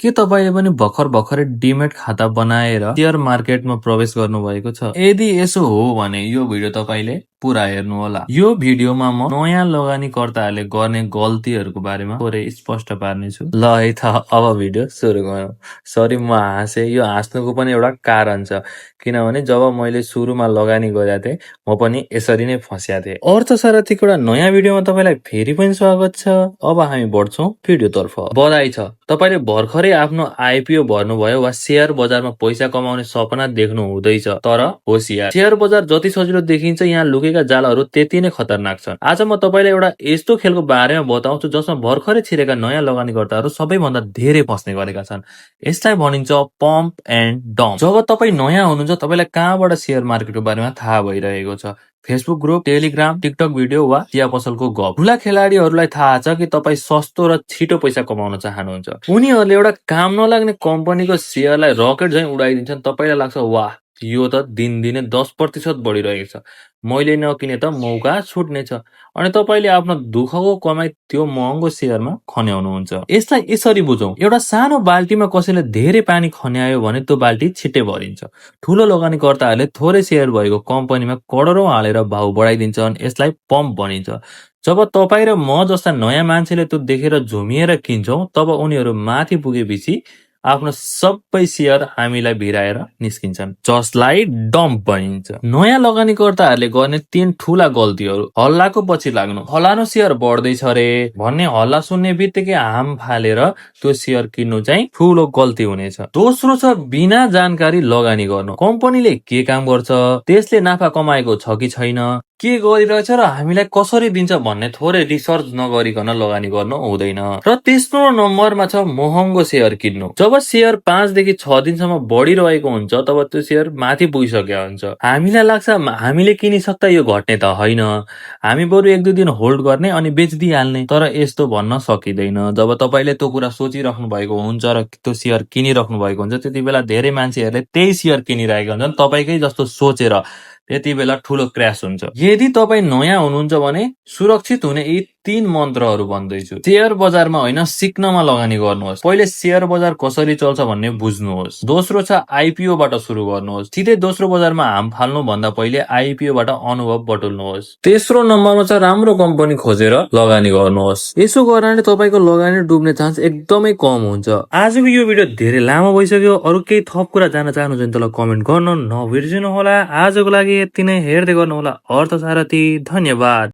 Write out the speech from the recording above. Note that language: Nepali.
के तपाईले पनि भर्खरै डिमेट खाता बनाएर शेयर मार्केटमा प्रवेश गर्नुभएको छ? यदि यसो हो भने यो भिडियो तपाईले पुरा हेर्नु होला। यो भिडियोमा म नयाँ लगानीकर्ताहरूले गर्ने गल्तीहरूको बारेमा थोरै स्पष्ट पार्नेछु। ल है त अब भिडियो सुरु गरौँ। सरी म हाँसे, यो हाँस्नुको पनि एउटा कारण छ, किनभने जब मैले सुरुमा लगानी गरेका थिएँ म पनि यसरी नै फस्या थिएँ। अर्थसारथीको एउटा नयाँ भिडियोमा तपाईलाई फेरि पनि स्वागत छ। अब हामी बढ्छौं भिडियोतर्फ। बधाई छ, तपाईले भर्खरै आफ्नो आइपिओ भर्नुभयो वा शेयर बजारमा पैसा कमाउने सपना देख्नु हुँदैछ। तर होशियार, शेयर बजार जति सजिलो देखिन्छ यहाँ लुकेका जालहरू त्यति नै खतरनाक छन्। आज म तपाईलाई एउटा यस्तो खेलको बारेमा बताउँछु जसमा भर्खरै छिरेका नयाँ लगानीकर्ताहरू सबैभन्दा धेरै फस्ने गरेका छन्। यसलाई भनिन्छ पम्प एन्ड डम्प। जब तपाई नयाँ हुनुहुन्छ तपाईलाई कहाँबाट शेयर मार्केटको बारेमा थाहा भइरहेको छ? Facebook group, Telegram, TikTok video वा चिया पसलको गफ। ठूला खेलाडीहरूलाई थाहा छ कि तपाई सस्तो र छिटो पैसा कमाउन चाहनुहुन्छ। उनीहरूले एउटा काम नलाग्ने कम्पनीको शेयरलाई रकेट झैं उडाइदिन्छन्। तपाईलाई लाग्छ वाह, यो त दिनदिनै 10% बढिरहेको छ, मैले नकिने त मौका छुट्नेछ, अनि तपाईले आफ्नो दुःखको कमाई त्यो महँगो शेयरमा खन्याउनुहुन्छ। यसलाई यसरी बुझौं, एउटा सानो बाल्टीमा कसैले धेरै पानी खन्यायो भने त्यो बाल्टी छिट्टै भरिन्छ। ठूलो लगानीकर्ताहरूले थोरै शेयर भएको कम्पनीमा करोडौं हालेर भाउ बढाइदिन्छन्। यसलाई पम्प भनिन्छ। जब तपाई र म जस्ता नयाँ मान्छेले त्यो देखेर झुमिएर किन्छौं, तब उनीहरू माथि पुगेपछि आफ्नो सबै शेयर हामीलाई भिराएर निस्किन्छन्, जसलाई डम्प भनिन्छ। नयाँ लगानीकर्ताहरूले गर्ने 3 ठूला गल्तीहरू। हल्लाको पछि लाग्नु, फलानु शेयर बढ्दैछ रे भन्ने हल्ला सुन्ने बित्तिकै हाम फालेर त्यो शेयर किन्नु चाहिँ ठूलो गल्ती हुनेछ। दोस्रो छ बिना जानकारी लगानी गर्नु। कम्पनीले के काम गर्छ, त्यसले नाफा कमाएको छ कि छैन, के गरिरहेछ र हामीलाई कसरी दिन्छ भन्ने थोरै रिसर्च नगरिकन लगानी गर्नु हुँदैन। र तेस्रो नम्बरमा छ महँगो शेयर किन्नु। जब शेयर 5 देखि 6 दिनसम्म बढिरहेको हुन्छ तब त्यो शेयर माथि पुगिसकेको हुन्छ। हामीलाई लाग्छ हामीले किनिसक्दा यो घट्ने त होइन, हामी बरु 1-2 दिन होल्ड गर्ने अनि बेचिदिइहाल्ने। तर यस्तो भन्न सकिँदैन। जब तपाईले त्यो कुरा सोचिराख्नु भएको हुन्छ र त्यो शेयर किनिराख्नु भएको हुन्छ, त्यति बेला धेरै मान्छेहरूले त्यही शेयर किनिरहेका हुन्छन् तपाईकै जस्तो सोचेर। त्यति बेला ठूलो क्र्याश हुन्छ। यदि तपाई नयाँ हुनुहुन्छ भने सुरक्षित हुने यी 3 मन्त्रहरू भन्दैछु। शेयर बजारमा होइन, सिक्नमा लगानी गर्नुहोस्। पहिले शेयर बजार कसरी चल्छ भन्ने बुझ्नुहोस्। दोस्रो छ आइपिओ बाट सुरु गर्नुहोस्। सिधै दोस्रो बजारमा हाम फाल्नु भन्दा पहिले आइपिओ बाट अनुभव बटुल्नुहोस्। तेस्रो नम्बरमा छ राम्रो कम्पनी खोजेर लगानी गर्नुहोस्। यसो गर्नाले तपाईको लगानी डुब्ने चान्स एकदमै कम हुन्छ। आजको यो भिडियो धेरै लामो भइसक्यो। अरु केही थप कुरा जान्न चाहनुहुन्छ भने तल कमेन्ट गर्न नबिर्सिनु होला। आजको लागि यति नै। हेर्दै गर्नु होला अर्थसारथी। धन्यवाद।